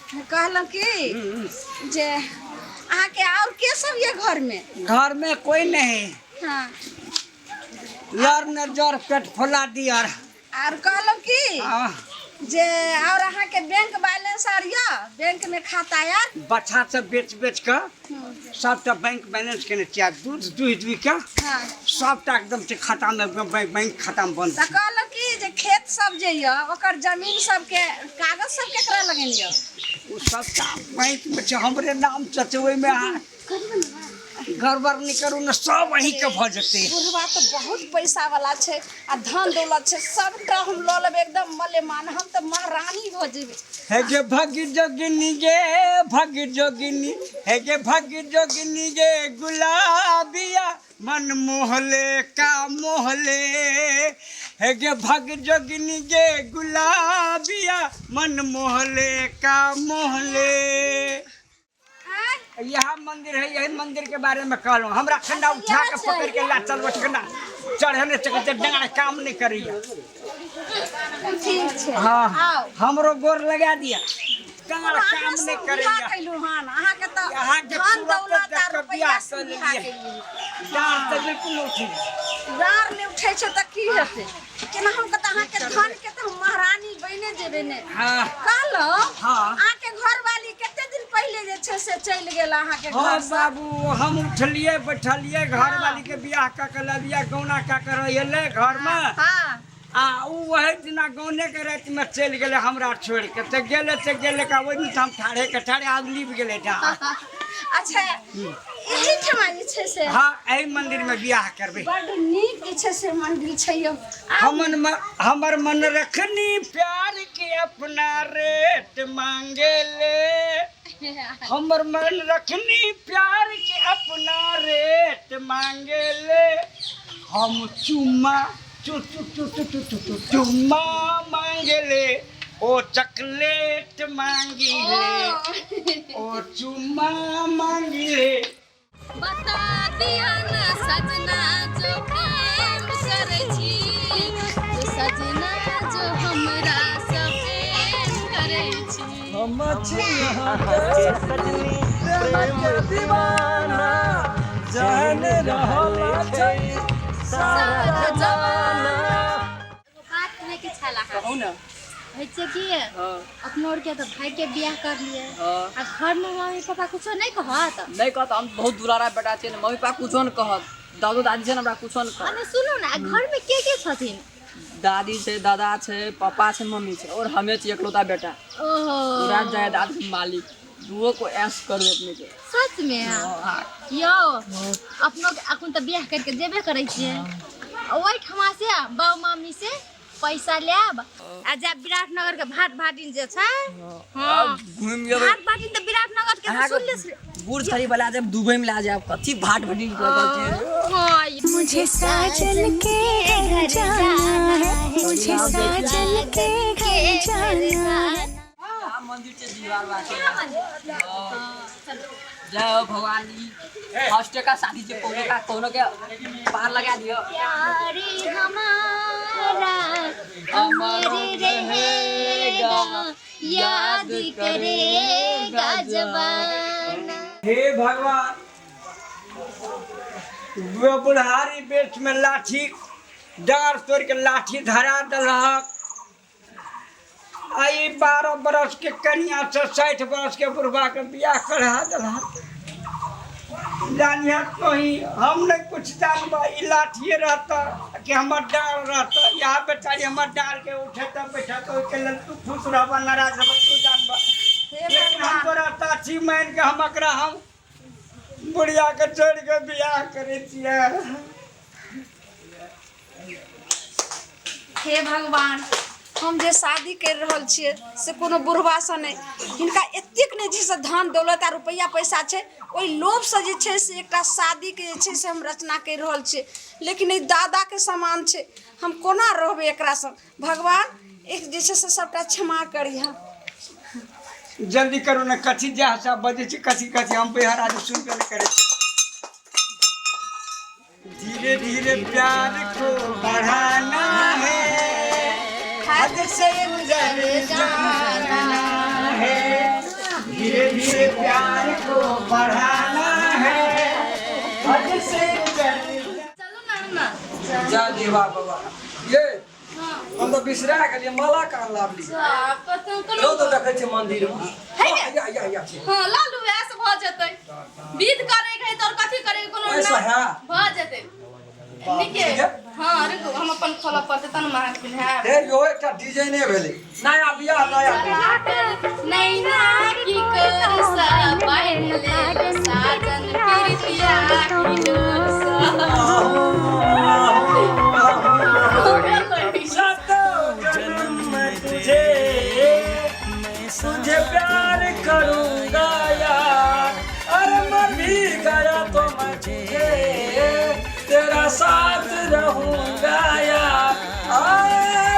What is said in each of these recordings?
कहलहुँ कि जे अहाँके आओर के सब ये घरमे? घर में कोई नहीं। हाँ। लड़ न जर पेट फुला दियर। आर कहलहुँ कि हाँ। जे और अहाँके बैंक बैलेंस आर यऽ? बैंक में खाता यार? बच्चा सब बेच बेच के सबटा बैंक बैलेंस केने छियै, आ दूध दुहि दुहि के हाँ। सबटा एकदम से खाता में एकदम बैंक खाता में बंद तऽ छै। कहलहुँ कि जे खेत सब जे यऽ ओकर जमीन सबके कागज सब केकरा लगन यऽ? ओ सबटा बैंक में छै, हमरे नाम से छै, ओहिमे अहाँ गड़बड़ नहि करू ने, सब अहींके भऽ जेतै। बुढ़वा तऽ बहुत पैसा वाला छै आ धन दौलत छै, सबटा हम लऽ लेबै एकदम मलेमान, हम तऽ महारानी भऽ जेबै। हे गे भग जोगिनी गे भग जोगिनी, हे गे भग जोगिनी गे गुलाबिया मन मोहले का मोहले, हे गे भग जोगिनी गे गुलाबिया मन मोहले का मोहले। यह मंदिर है, यही मंदिर के बारे में कहलहुँ। हमरा ठंडा उठा के पकड़ के ला चलबो, ठंडा चढ़े नहीं सकै छै, डाँड़ काम नहीं करैया। ठीक छै। हाँ, आउ। हमरो गोर लगा दिया, डाँड़ अहाँ काम से नहीं बियाह करैया। कैलहुँ हन, अहाँके तऽ अहाँके धन सूरत दौलत देख आ कऽ रुपैआ बियाह से कऽ बियाह लेलियै। केलियै। डाँड़ तऽ बिल्कुल नहि उठै। डाँड़ नहि उठै छै तऽ की हेतै? केना हम तऽ अहाँके धन के तऽ हम महारानी बने जेबै ने। हाँ। कहलहुँ, हाँ। अहाँके घरवाली कते दिन पहिले जे छै से चलि गेल अहाँके हाँ, घर से? बाबू, हम उठलियै बैठलियै, घरवाली के बियाह कऽ के लबिया गौना कऽ के रहियै घरमे। हाँ। आ उ वही दिना गौने के राति में चलि गेलै हमरा छोड़ि के, तऽ गेलै तऽ गेलै का, ओहि दिन तऽ हम ठाढ़े के ठाढ़े आब लीप गेलै डाँड़। अच्छा, एहि ठमा जे छै से? हाँ, एहि मंदिर में बियाह करबै। बड नीक जे छै से मंदिर छै यौ। हमर मन रखनी प्यार के अपना रेट मांगे ले, हमर मन रखनी प्यार के अपना रेट मांगे ले, हम चुम्मा चु चु चु चु चु चु चु चुम्मा मांगे ले, ओ चॉकलेट मांगी ले, ओ चुम्मा मांगी ले। बता दिया न सजना जो प्रेम करै छी, जो सजना जो हमरा से प्रेम करै छी। हम छी अहाँके सजनी प्रेम के दीवाना, जान रहल छै सारा जमाना। एगो बात कहै के छल अहाँ। कहू ने। होइ छै कि हाँ। अपनो आर के तऽ भाई के बियाह कर लिए, हाँ। आ घर में मम्मी पापा कुछो नहीं कहत? नहीं कहत, हम बहुत दुलारा बेटा छियै ने, मम्मी पापा कुछो नहीं कहत, दादो दादी छै ने हमरा कुछो नहीं कहत। अरे सुनू ने, आ घर में के के छथिन? दादी छै, दादा छै, पापा छै, मम्मी छै, और हमे छियै एकलौता बेटा। ओहो। पूरा जायदाद के मालिक, दुओ को ऐश करू अपने के। सच में? हाँ। यौ, अपनो के अखन तऽ बियाह करके जेबे करै छियै, ओहिठमा से बाबू मामी से पैसा लेब आ जा विराटनगर के भाट भाटिन जे छै। हाँ। घुमि जेबै। भाट भाटिन तऽ विराटनगर के तऽ सुनले से। बुर्ज खलीफा लए जायब, दुबई में लए जायब, कथी भाट भाटिन के कहै छियै? हाँ। मुझे साजन के घर जाना है, मुझे साजन के घर जाना है। आ मंदिर छै दीवार बाटे। जय हो भगवान जी। फर्स्ट का शादी छै, कोनो का कोनो के पार लगा दियो। प्यारी हमारा अमर रहेगा, याद करेगा जमाना। हे भगवान, वो बुढ़ारी बेच में लाठी डार तोड़ के लाठी धरा देलक। आ ई 12 बरस के कनिया से 60 बरस के बुढ़वा के बियाह करा देलक। जानिए कहीं हम नहीं कुछ जानबा, ई लाठिए रहता कि हमर डाल रहता, यहाँ बेचारी हमर डाल के उठेता बैठता, ओहिके लेल तू खुश रहबा नाराज रहबा तू जानबा। लेकिन हम तोरा ताछी मान के हम एकरा हम बुढ़िया के छोड़ के बियाह करै छियै। हे भगवान, हम जे शादी कर रहल छियै से कोनो बुढ़बासँ नहि, हिनका एतेक नहि जे से धन दौलत आ रुपैआ पैसा छै, ओहि लोभसँ जे छै से एकटा शादीके जे छै से हम रचना करि रहल छियै, लेकिन एहि दादाके समान छै, हम कोना रहबै एकरा संग? भगवान एक जे छै से सबटा क्षमा करिहऽ। जल्दी करू ने, कथी जे सब बजै छै कथी कथी हम बेहर आदमी सुनबे नहि करै छी। धीरे धीरे प्यार को बढ़ाना है, हद से गुजर जाना है। धीरे धीरे प्यार को बढ़ाना है, हद से चल। चलू ना ना। जा देवा बाबा ये, हम तऽ बिसरा गेलियै, माला कहाँ लाबली? जो तो देखै छै मंदिर मे। है। या या या छै। हाँ, लालू वएह से भऽ जेतै। विध करे के है तऽ और कथी करे के कोनो ऐसा है? भऽ जेतै। बाप, नीके। ठीक है। हाँ, रुकू, हम अपन खोलऽ पड़तै तहन हम अहाँके पिन्हायब। हे यो, एकटा डिजाइने भेलै, नया बियाह नया डिजाइन। नैना की कोर सा बान्हि लेलो साजन प्रीतिया की डोर सा। सातों जन्म में तुझे तुझे प्यार करूंगा यार, अरे मर भी गया तो मैं तुझे तेरा साथ रहूंगा यार। I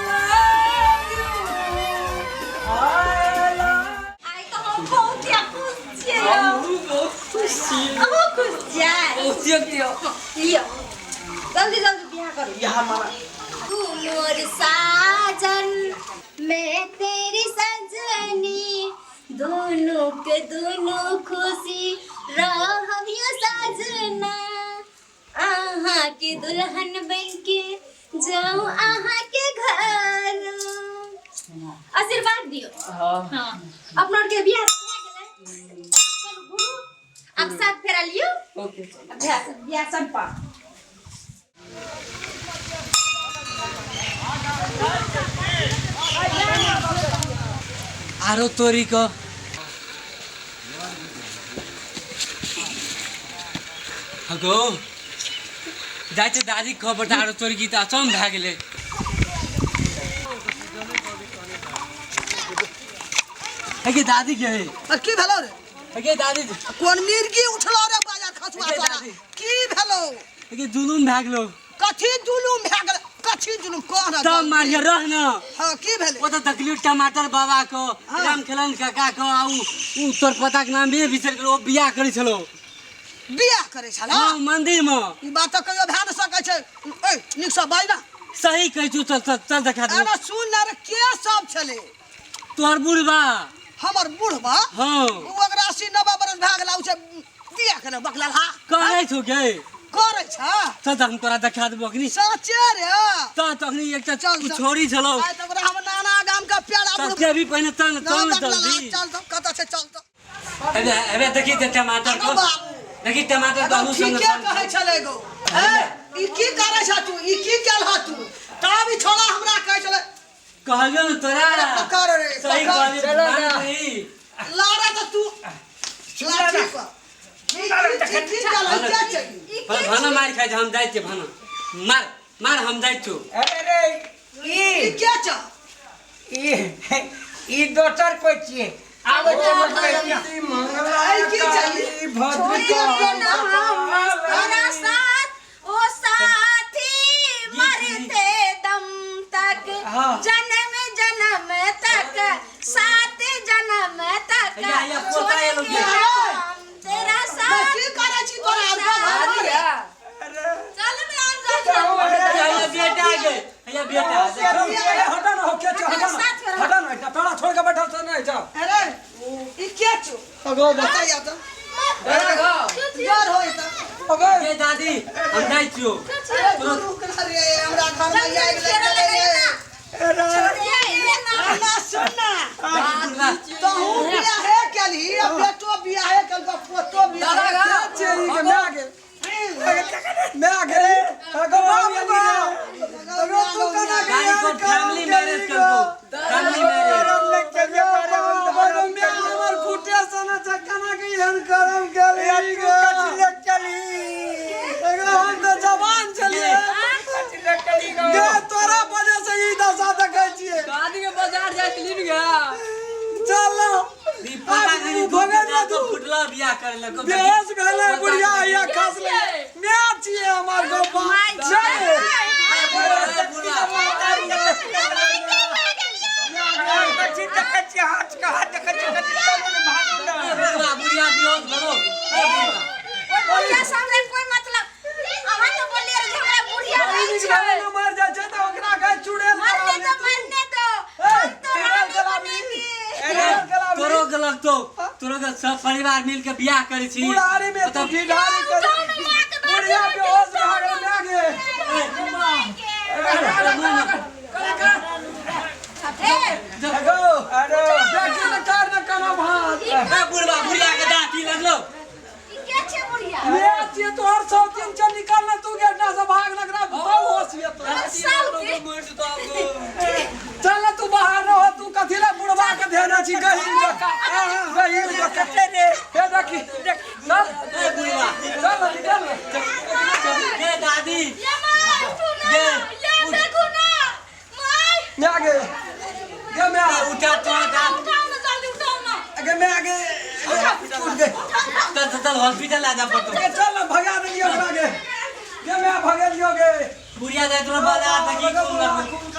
love you, I love। आइ तऽ हम बहुत खुश छियै यौ। हमहूँ बहुत खुश छी। अहूँ खुश छियै? बहुत दियौ। लिअ, जल्दी जल्दी बियाह करू। यहाँ माला। तू मोर साजन, मैं तेरी सजनी, दोनों के दोनों खुशी रहब यो साजना। अहाँ के दुल्हन बन के जाऊं अहाँ के घर। आशीर्वाद दियो। हाँ, अपना के बियाह भए गेलै। चलू घुरू, आब साथ फेरा लियौ। ओके। बियाह बियाह सम्पन्न। आरो तोरी क हगो जाइ छै दादी खबर तऽ आरो तोरी की तऽ अचम भए गेलै। हे दादी के अरे की भेलो रे? हे दादी। कोन मिर्गी उठलो रे बाजार खसुआ हे तोरा? दादी। की भेलो? हे, जुलुम भए गेलो। कथी जुलुम भए गेल? कथी जुलुम कह ना। तब मारिया रह न। हाँ, की भेलै? ओ तऽ देखलियौ टमाटर बाबा को, हाँ। राम खेलन काका को, आ उ तोर पता के नाम भी बिसरि गेलो, ओ बियाह करै छलो। बियाह करै छला? हाँ, मंदिर मे। ई बात तऽ कहियो भए नहि सकै छै। ए, नीकसँ बाज ना। सही कहै छु, चल चल चल, देखा दे। अरे सुन ना रे, के सब छलै? तोहर बुढ़बा। हमर बुढ़बा? हाँ। ओ ओकरा 80-90 बरस भए गेला, ओ छै बियाह केने बकलाल हा। करै छौ गे? करै छ। चल तऽ हम तोरा देखा देबो अखनी। सचे रे? तऽ तखनी एकटा चल, चल। छोरी छलौ। आइ तऽ ओकरा हम नाना गाम के प्यारा चल बुढ़ जेबी पहिने, चल न, चल न। बकलाल हा, जल्दी। चल तऽ, कतऽ छै? चल तऽ। हेबे हेबे, देखी तऽ टमाटर को। अगो बाबू। देखी टमाटर अगो बाबू संग। ठीके कहै छलै गो। ए, ई की करै छ तू? ई की केल ह तू? तब ई छोड़ा हमरा कहै छलै। कहलियौ ने तोरा। अरे पकड़ रे, सही पकड़। कहलियौ। चलो ना। मान गई। लारा तऽ तू लाठी पर। ई की की केल ह? के छै ई? भाना मार खाइ छै, हम जाइ छियै। भाना मार मार, हम जाइ छियौ। अरे रे। ई ई के छ? ई ई दोसर कोइ छियै, आबै छै मकई। आई की चाही? छोड़िए ना हम तोरा साथ ओ साथी, मरते दम तक। हाँ। जन्म जन्म तक, सात जन्म तक। हैया, हैया, पोता एलो छोड़ेंगे गे। हम तेरा साथ। की करै छी तोरा आर घर में रे? चलू ने आर जाउ। हैया बेटा गे, हैया बेटा। हटा ना हो, के छौ? हटा ना, हटा ना, एकटा पेड़ा छोड़ के बैठल छ, नहि जाओ। अरे ई के छौ? अगो। बताइया तऽ। डर होय तऽ। अगो। गे दादी, हम जाइ छियौ। अरे तू रुक ना रे, हमरा घर में आगि लागि गेलै रे। छोड़िए ना। ना सुन ना, बुढ़बा। तहूँ बियाहे केलही आ बेटो बियाहे केलको, पोतो बियाहे। के छै ई के? माय गे, माय गे, अगो बाबू गो, अगो तू कना के? दादी को फैमिली मैरिज करबो, फैमिली मैरिज। करम नहि चलिए पारे, हम तऽ अगो माय, हमर कुटे सना छै, कना के एहन करम केलही तू गो? कथी ले चली? अगो हम तऽ जवान छलियै। कथी ले चली गो? गे, तोरा वजह से ई दशा देखै छियै। दादी के बाजार जाइ छली ने। चल ना। ई पोता आब भगत ना तू। फुटला बियाह करे लगो। बेहोश भेलै बुढ़िया, हैया खसलै। माय छियै हमर गप्पा। कथी देखै छियै? हाथ के हाथ देखै छियै? कथी भागल? बुढ़िया बेहोश भेलो। ए बुढ़िया। ओहि बुढ़िया से हमरा कोई मतलब? अहाँ तऽ बोललियै जे हमरा बुढ़िया नहि छै। मर जाइ छै तऽ ओकरा कहै चुड़ैल। मरने दो, मरने दो, हम तो रानी बनेंगे। तोरो के लगतो। तोरो के सब परिवार मिल के बियाह करै छी। बुढ़ारी में तू ढिढारी कर, बुढ़िया बेहोश भए गेल माय गे। एगो अरे देखी ने कर ने कना भात। ए बुढ़वा, बुढ़िया के दाँती लगलो। ई के छै बुढ़िया? ये छियै तोहर 103 चल निकल ना तू गेटना से भाग लगरा बताऊ होश ये तो। चल ना तू बाहर रहो, तू कथी ला बुढ़वा के धेने छी गहीर जका, गहीर जका रे। हे देखी, चल। ए बुढ़वा। चल ना, निकल ना। गे दादी। ये माय, उठू ना। गे, ये देखू ना my. मैं गे गे मैं उठा तोरा दाँत। उठाओ ना, जल्दी उठाओ ना। गे मैं गे उठ गे। चल चल चल, हॉस्पिटल आ जा पड़तो। गे चल ना, भगा देलियो ओकरा गे। गे मैं भगेलियो गे। बुढ़िया जाय तोरा बाजार तक की कोन।